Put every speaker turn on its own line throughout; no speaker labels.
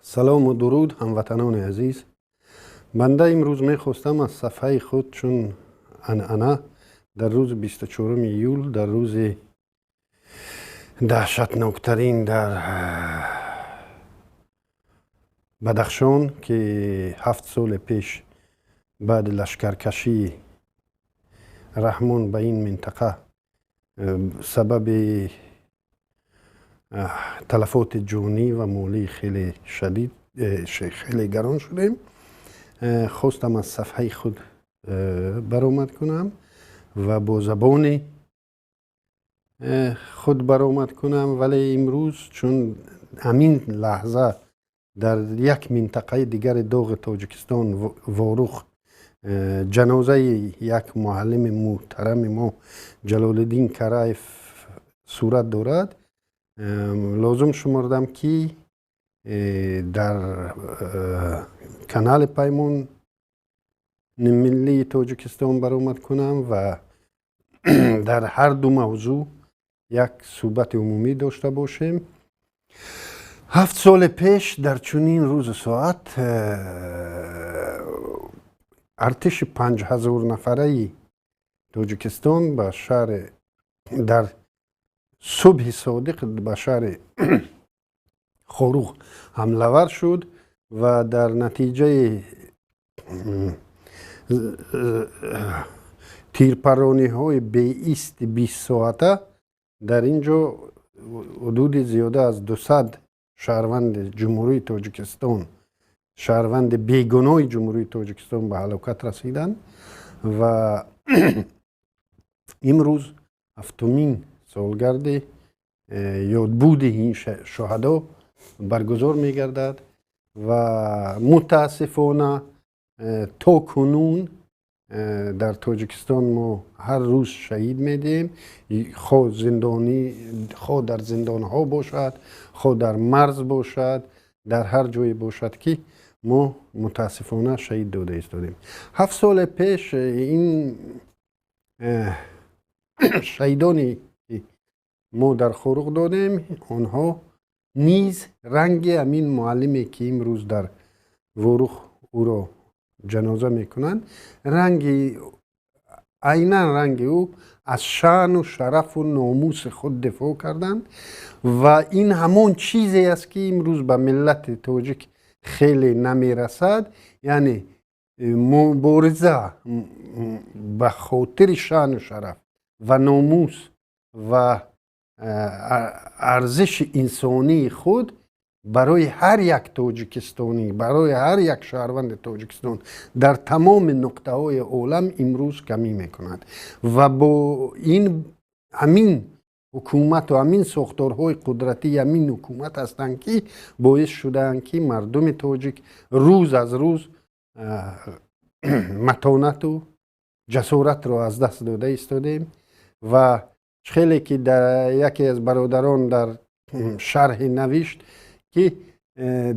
Салому дуруд, ҳамватанони азиз. Банда имрӯз мехостам аз сафҳаи худ, чун анъана, дар рӯзи 24 июл, дар рӯзи даҳшатноктарин дар Бадахшон, ки 7 соли пеш баъди лашкаркашии Раҳмон ба ин минтақа сабаби талафоти ҷонӣ ва молии хеле шадид, хеле гарон шудем, хостам аз сафҳаи худ баромад кунам ва бо забони худ баромад кунам. Вале имрӯз, чун ҳамин лаҳза дар як минтақаи дигари доғи Тоҷикистон, Ворух, ҷанозаи як муаллими муҳтарами мо Ҷалолиддин Караев сурат дорад, лозим шумурдам, ки дар канали Паймони миллии Тоҷикистон баромад кунам ва дар ҳар ду мавзӯъ як суҳбати умумӣ дошта бошем. 7 соли пеш дар чунин рӯзу соат артиши 5000 нафараи Тоҷикистон ба шаҳри, дар субҳи содиқ ба шаҳри Хоруғ ҳамлавар шуд ва дар натиҷаи тирпарониҳои беисти 20 соата дар ин ҷо ҳудуди зиёда аз 200 шаҳрванди Ҷумҳурии Тоҷикистон, шаҳрванди бегуноҳи Ҷумҳурии Тоҷикистон ба ҳалокат расиданд. Ва имрӯз ҳафтумин солгарди ёдбуди ин шуҳадо баргузор мегардад. Ва мутаассифона то кунун дар Тоҷикистон мо ҳар рӯз шаҳид медиҳем, хо зиндонӣ, хо дар зиндонҳо бошад, хо дар марз бошад, дар ҳар ҷое бошад, ки мо мутаассифона шаҳид дода истодем. 7 соли пеш ин шаҳидоне ки мо дар Хоруғ додем, онҳо низ ранги ҳамин муаллиме, ки имрӯз дар Ворух ӯро ҷаноза мекунанд, ранги, айнан ранги ӯ аз шаъну шарафу номуси худ дифоъ карданд. Ва ин ҳамон чизе аст, ки имрӯз ба миллати тоҷик хеле намерасад, яъне мубориза ба хотири шаъну шараф ва номус ва арзиши инсонии худ барои ҳар як тоҷикистонӣ, барои ҳар як шаҳрванди Тоҷикистон дар тамоми нуқтаҳои олам имрӯз камӣ мекунад. Ва бо ин ҳамин ҳукумату ҳамин сохторҳои қудратии ҳамин ҳукумат ҳастанд, ки боис шудаанд, ки мардуми тоҷик рӯз аз рӯз матонату ҷасоратро аз даст дода истодем. Ва хеле ки дар яке аз бародарон дар шарҳи навишт, ки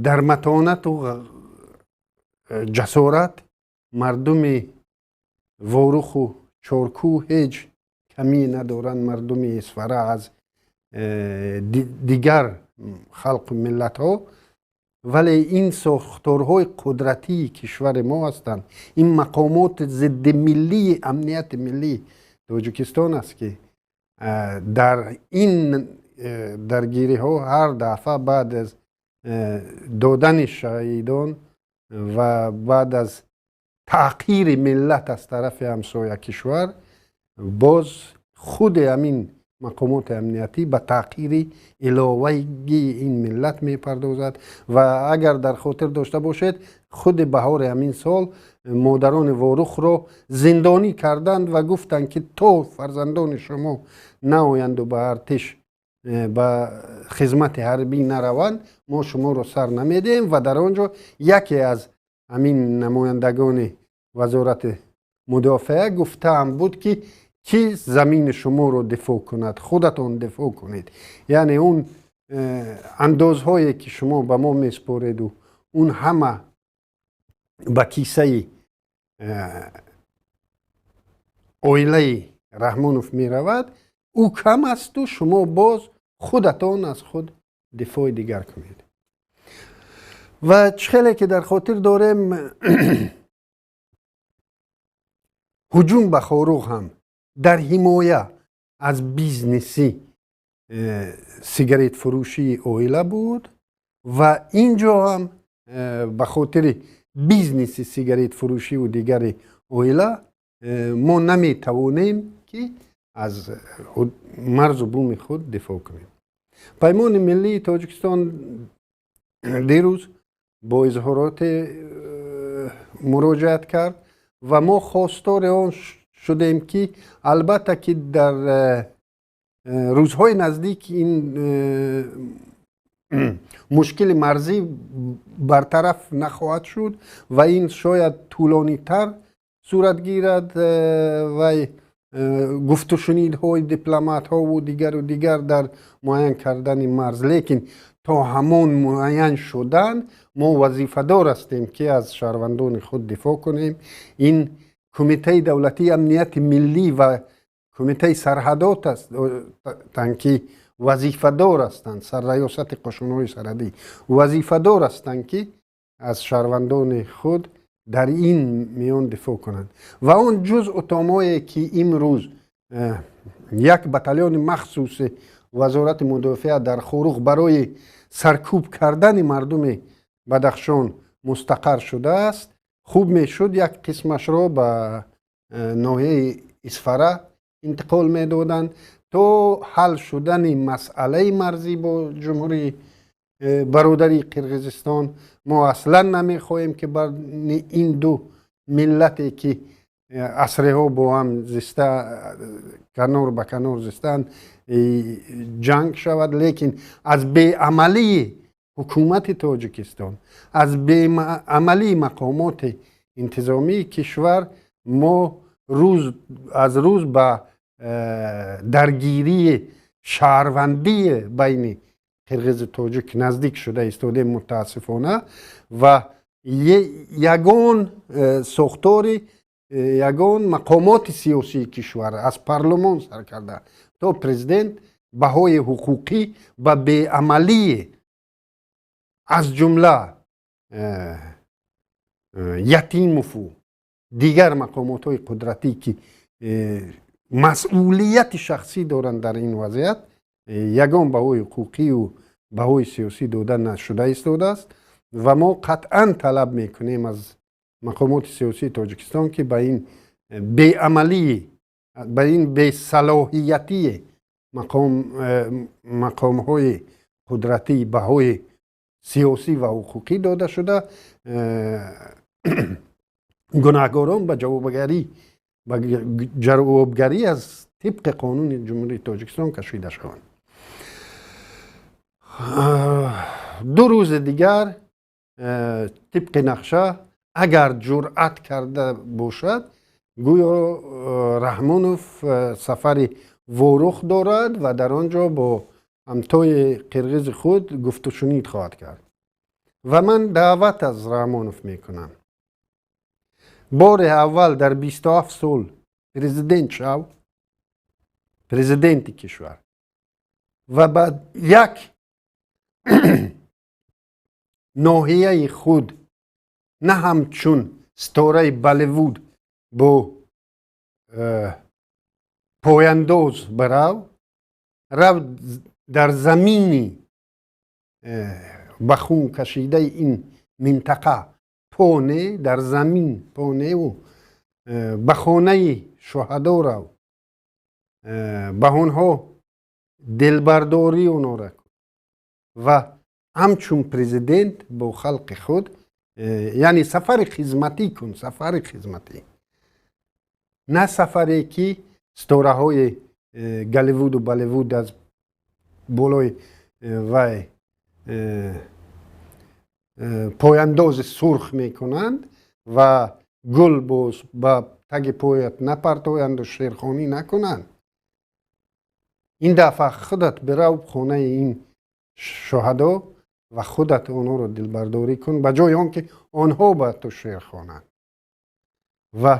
дар матонату ҷасорат мардуми Воруху Чоркӯ ҳеҷ камӣ надоранд, мардуми Исфара аз дигар халқу миллатҳо. Вале ин сохторҳои қудратии кишвари мо ҳастанд, ин мақомоти зиддимиллии амнияти миллии Тоҷикистон аст, ки дар ин даргириҳо ҳар дафъа баъд аз додани шаҳидон ва баъд аз таҳқири миллат аз тарафи ҳамсоя кишвар, боз худи ҳамин мақомоти амниятӣ ба таҳқири иловагии ин миллат мепардозад. Ва агар дар хотир дошта бошед, худи баҳори ҳамин сол модарони Ворухро зиндонӣ карданд ва гуфтанд, ки то фарзандони шумо наоянду ба артиш, ба хизмати ҳарбӣ нараванд, мо шуморо сар намедиҳем. Ва дар он ҷо яке аз ҳамин намояндагони Вазорати мудофиа гуфтаам буд, ки кӣ замини шуморо дифоъ кунад? Худатон дифоъ кунед. Яъне он андозҳое, ки шумо ба мо месупореду, он ҳама ба кисаи оилаи Раҳмонов меравад, ӯ кам асту шумо боз худатон аз худ. Дифои дигар кунед. Ва чӣ хеле ки дар хотир дорем, ҳуҷум ба Хоруғ ҳам дар ҳимоя аз бизнеси сигаретфурӯшии оила буд ва ин ҷо ҳам ба хотири бизнеси сигаретфурӯшиву дигари оила мо наметавонем, ки аз марзу буми худ дифоъ кунем. Паймони миллии Тоҷикистон дирӯз бо изҳороте муроҷиат кард ва мо хостори он шудем, ки албатта ки дар рӯзҳои наздик ин мушкили марзӣ бартараф нахоҳад шуд ва ин шояд тӯлонитар сурат гирад ва гуфтушунидҳои дипломатҳову дигару дигар дар муайян кардани марз, лекин то ҳамон муайян шудан мо вазифадор ҳастем, ки аз шаҳрвандони худ дифоъ кунем. Ин Кумитаи давлатии амнияти миллӣ ва Кумитаи сарҳадот ҳастанд, ки вазифадор ҳастанд, Сарраёсати қушунҳои сарҳадӣ вазифадор ҳастанд, ки аз шаҳрвандони худ дар ин миён дифоъ кунанд. Ва он ҷузъу томое, ки имрӯз як батальони махсуси Вазорати мудофиа дар Хоруғ барои саркӯб кардани мардуми Бадахшон мустақар шудааст, хуб мешуд, як қисмашро ба ноҳияи Исфара интиқол медоданд то ҳал шудани масъалаи марзӣ бо ҷумҳурии бародарии Қирғизистон. Мо аслан намехоҳем, ки байни ин ду миллате, ки асреҳо бо ҳам зиста, канор ба канор зистанд, ҷанг шавад, лекин аз беамалии ҳукумати Тоҷикистон, аз беамалии мақомоти интизомии кишвар мо рӯз аз рӯз ба даргирии шаҳрвандии байни қирғизу тоҷик наздик шуда истодем, мутаассифона. Ва ягон сохтори, ягон мақомоти сиёсии кишвар, аз парлумон сар карда то президент, баҳои ҳуқуқӣ ба беамалии аз ҷумла Ятимову дигар мақомотҳои қудратӣ, ки масъулияти шахсӣ доранд дар ин вазъият, ягон баҳои ҳуқуқию баҳои сиёсӣ дода нашуда истодааст. Ва мо қатъан талаб мекунем аз мақомоти сиёсии Тоҷикистон, ки ба ин беамалии, ба ин бесалоҳиятии мақомҳои қудратӣ баҳои сиёсӣ ва ҳуқуқӣ дода шуда, гунаҳгорон ба ҷавобгарӣ аз тибқи қонуни Ҷумҳурии Тоҷикистон кашида шаванд. 2 рӯзи дигар, тибқи нақша, агар ҷуръат карда бошад, гӯё Раҳмонов сафари Ворух дорад ва дар он ҷо бо ҳамтои қирғизи худ гуфтушунид хоҳад кард. Ва ман даъват аз Раҳмонов мекунам: бори аввал дар 27 сол президент шав, президенти кишвар, ва ба як ноҳияи худ на ҳамчун ситораи Болливуд бо пояндоз барав, рав, дар замини ба хун кашидаи ин минтақа поне дар замин поневу ба хонаи шуҳадо рав, ба онҳо дилбардорӣ онора кун ва ҳамчун президент бо халқи худ, яъне сафари хизматӣ кун, сафари хизматӣ, на сафаре, ки ситораҳои Голливуду Болливуд аз болои вай пояндози сурх мекунанд ва гул боз ба таги поят напартоянду шерхонӣ накунанд. Ин дафъа худат бирав хонаи ин шуҳадо ва худат онҳоро дилбардорӣ кун, ба ҷои он ки онҳо ба ту шер хонанд. Ва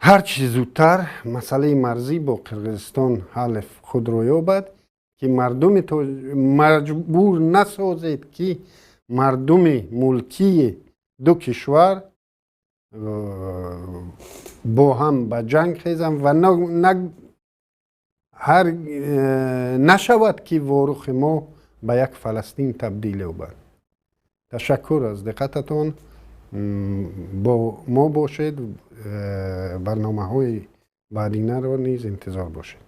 ҳарчи зудтар масъалаи марзӣ бо Қирғизистон ҳалли худро ёбад. Ки мардуми маҷбур насозед, ки мардуми мулкии ду кишвар бо ҳам ба ҷанг хезанд ва ҳар нашавад, ки Ворухи мо ба як Фаластин табдил ёбад. Ташаккур аз диққататон. Бо мо бошед, барномаҳои баъдинаро низ интизор бошед.